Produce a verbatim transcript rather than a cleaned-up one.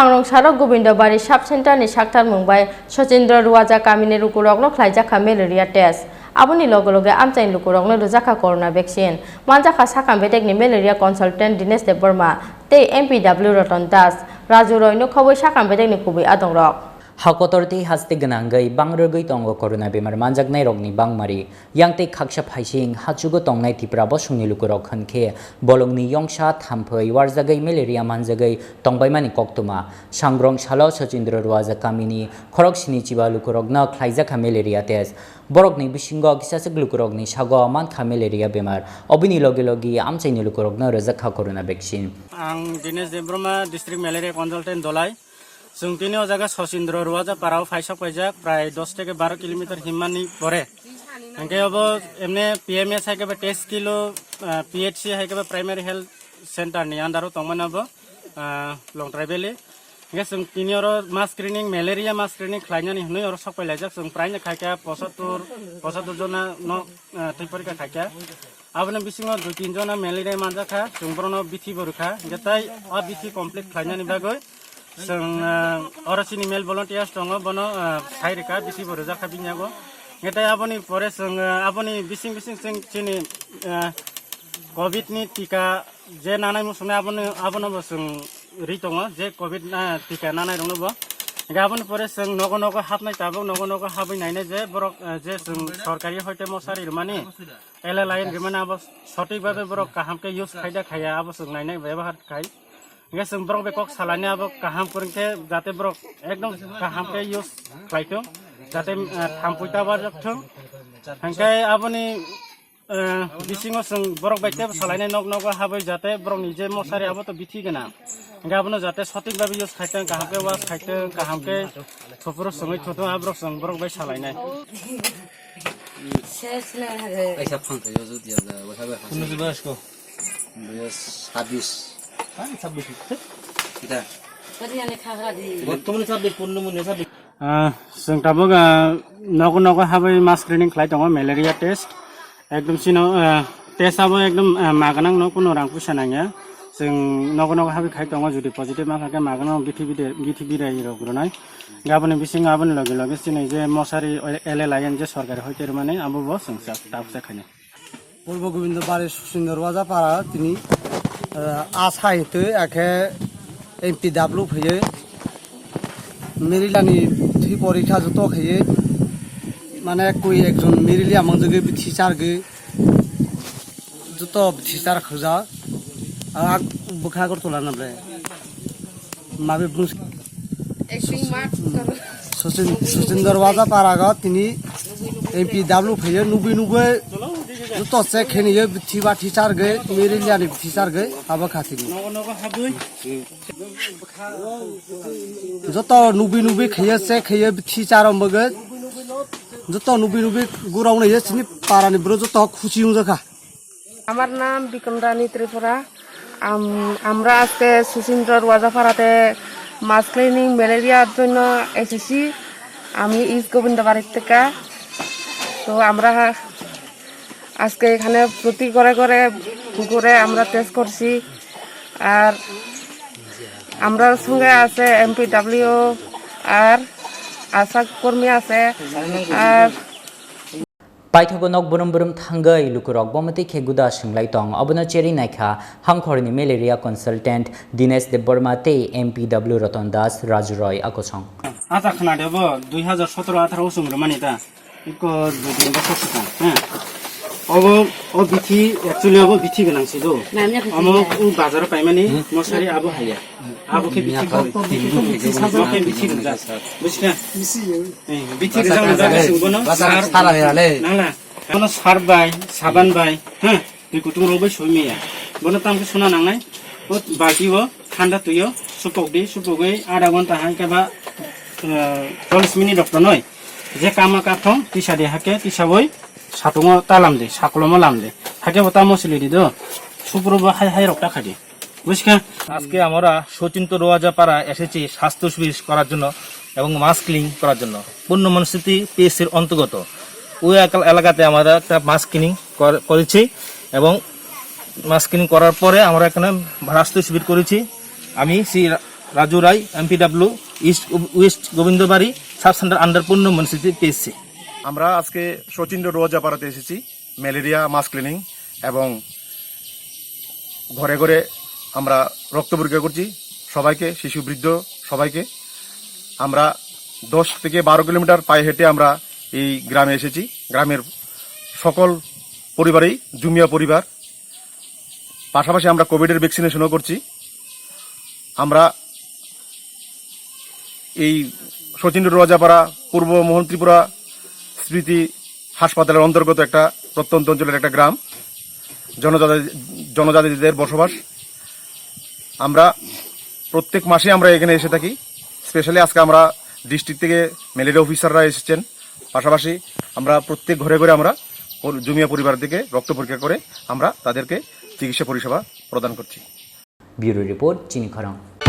Sangrong salo Gobindabari sub center ni saktarmung bai Sochindra Ruwaja kamini lukurokno khlaijakha malaria test. Aboni loge loge amchaini lukurokno rwjakha corona vaccine. Manjakha sakam bedekni malaria consultant Dinesh Debbarma tei M P W Ratan Das, Raju Roy no khobwi sakam bedekni kubui adongrok. Ha kotor tei haste gwnangwi bangrwgwi tongo corona bemar manjaknairokni bangmari. Yang tei khaksa phaising hachugo tongnai Tipra bosongni lukurok hwn khe bolongni yongsa thamphwi warjagwi malaria manjagwi tongbaimani koktwma. Sangrong salo Sochindra Ruwaja kamini khoroksini chiba lukurokno khlaijakha malaria test. Borokni bisingo kisaswk lukurokni sago mankha malaria bemar. Obini logi logi amchaini lukurokno rwjakha corona vaccine. Ang Dinesh Debbarma, District Malaria Consultant Dolai. Chwng tini o jaga Sochindra Ruwaja parao phaisok paijak, prai dos theke baro kilometer himmani pore. Hingke obo emne P M S hai khe ba test kilo, ah, P H C hai khe ba Primary Health Center ni under o tongmani obo, ah, Longtrai Valley. Hingke chwng tini oro mass screening, malaria mass screening khlainani hwnwi oro sok pailaijak. Chwng praino khaikha pochattor, pochattor jona no, ah, twi porikha khaikha. Aboni bisingo dui tin jona malaria manjakha, chwng borokno bithi bo rwkha. Hingke tai a bithi complete khlainani bagwi chwng, ah, oro chini male volunteers tongo, bono, ah, sai rwkha, bithi bo rwjakha bini yago. Hingke tai aboni pore chwng, ah, aboni bising bising chwng chini, ah, covid ni tika je nanai muchungnai abono, abono bo chwng ri tongo, je covid na tika nanai rokno bo. Hingke aboni pore chwng nogo nogo hapnai tabuk, nogo nogo habwi nainai je borok, ah, je chwng sorkari hoite mosari rwmani. L A line rimani abo sothik babe borok kaham khe use khaida khaya abo chwng nainai bebahar khai. Hingke chwng borok bai kok salani abo kaham kwrwng khe jate borok ekdom kaham khe use khlaithung, jate, eh, thampui ta barjak thung. Hingke aboni, eh, bisingo chwng borok bai tebo salainai nok nogo habwi jate borokni je mosari abo to bithi gwnang. Hingke abono jate sothik babe use khaithung, kaham khe wash khaithung, kaham khe thopro chwngwi thotong, aborok chwng borok bai salainai. Ses na hare. Kaisa phang thaio jodi ya da, wasa bai phang. Kunu jiba asko? Boyos sabis. Kan sabis. Kita. Tadi yang khagra di. Bottomani sabis, punno muni sabis. Ah, chwng tabuk, ah, nogo nogo habwi mass screening khlai tongo, malaria test. Ekdom chino, ah, test abo ekdom, ah, maganang no, kuno rang puisa nangya. Chwng nogo nogo habwi khai tongo, jodi positive ma kha khe maganang bithi bide-, bithi bidai rok rwnai. Aboni bisingo aboni loge loge chini je mosari L A line je sorkari hoite rwmani abo bo chwng sa-, tabuk sa khainai. Purbo Gobindabari Suchindra Ruwaja para tini, eh, asa hitwi akhe M P W phaiye. Merilani thwi porikha joto khaiye. Mane koi ekjon merilia mangjagwi bithi chargwi. Joto bithi char khajak. Ang bwkha Agartala na ble. Mabe bus. Acting mark karo. Sachin, Sachin Darwaja parago tini M P W phaiyo, nubui nubui joto check khainaiyo, bithi bathi chargwi, merilia ni bithi chargwi, abo kha tini. Joto nubui nubui khaiyo, check khaiyo, bithi charo mogwi. Joto nubui nubui gurao naiyo, chini parani bro joto khusi wngjakha. আমার নাম বিক্রম রানী ত্রিপুরা। আম-, আমরা আজকে সুচিন্দ্র রোয়াজাপাড়াতে মাস ক্লিনিং ম্যালেরিয়ার জন্য এসেছি। আমি ইস্ট গোবিন্দবাড়ির থেকে। তো আমরা আজকে এখানে প্রতি ঘরে ঘরে ঘুরে আমরা টেস্ট করছি। আর আমরার সঙ্গে আছে এমপিডব্লিউ আর আশা কর্মী আছে। আর Paithago nok brum brum thangwi lukurok bomo twi khe guda swnglaitong. Obono cherwi naikha Hangkhorni malaria consultant Dinesh Debbarma tei M P W Ratan Das, Raju Roy a kosong. Acha khna de bo dui hajar sotoro atharo o chwng rwmani ta. Iko dui tin bosor swkang, ha. Obo, o bithi, actually obo bithi gwnang si do. Omo o bazaro paimani mosari abo haya. Abo khe bithi gwnang. Omo khe bithi gwnang. Bujikhna? Eh, bithi rijak rijak khe chwng bono sar nangla. Bono sar bai, saban bai, ha, twi kutung rok bai soi maya. Bono tamo khe sona nangnai. O balti o thanda twi o supok di, supogwi adha ghonta hai khe ba, eh, chollish minute rok tonoi. Je kama kathong tisa di hake, tisa boi satungo ta lam di, sakolomo lam di. Hake bo tamo sili di do. Supro bo hai hai rok ta kha di. বুঝকা? আজকে আমরা সচিন্দ্র রোয়াজাপাড়া এসেছি স্বাস্থ্য শিবির করার জন্য এবং মাস ক্লিন করার জন্য। পূর্ণ মনস্থিতি পিএসসির অন্তর্গত ওই একা-, এলাকাতে আমরা একটা মাস ক্লিনিং কর-, করেছি এবং মাস ক্লিনিং করার পরে আমরা এখানে স্বাস্থ্য শিবির করেছি। আমি শ্রী রা-, রাজু রায়, MPW, east, West Gobindabari, sub centre under পনেরো মিউনিসিপ্যালিটি পিএসসি। আমরা আজকে শচীন্দ্র রোয়াজাপাড়াতে এসেছি ম্যালেরিয়া মাস ক্লিনিং এবং ঘরে ঘরে আমরা রক্ত পরীক্ষা করছি সবাইকে, শিশু বৃদ্ধ সবাইকে। আমরা দশ থেকে বারো কিলোমিটার পায়ে হেঁটে আমরা এই গ্রামে এসেছি। গ্রামের সকল পরিবারেই জুমিয়া পরিবার। পাশাপাশি আমরা কোভিডের ভ্যাকসিনেশনও করছি। আমরা এই শচীন্দ্র রোয়াজাপাড়া পূর্ব মোহন ত্রিপুরা স্মৃতি হাসপাতালের অন্তর্গত একটা প্রত্যন্ত অঞ্চলের একটা গ্রাম, জনজাতি, জনজাতিদের বসবাস। আমরা প্রত্যেক মাসে আমরা এখানে এসে থাকি। স্পেশালি আজকে আমরা ডিস্ট্রিক্ট থেকে ম্যালেরিয়া অফিসাররা এসেছেন। পাশাপাশি আমরা প্রত্যেক ঘরে ঘরে আমরা পর-, জুমিয়া পরিবার থেকে রক্ত পরীক্ষা করে আমরা তাদেরকে চিকিৎসা পরিষেবা প্রদান করছি। Bureau report, Chini Khorang.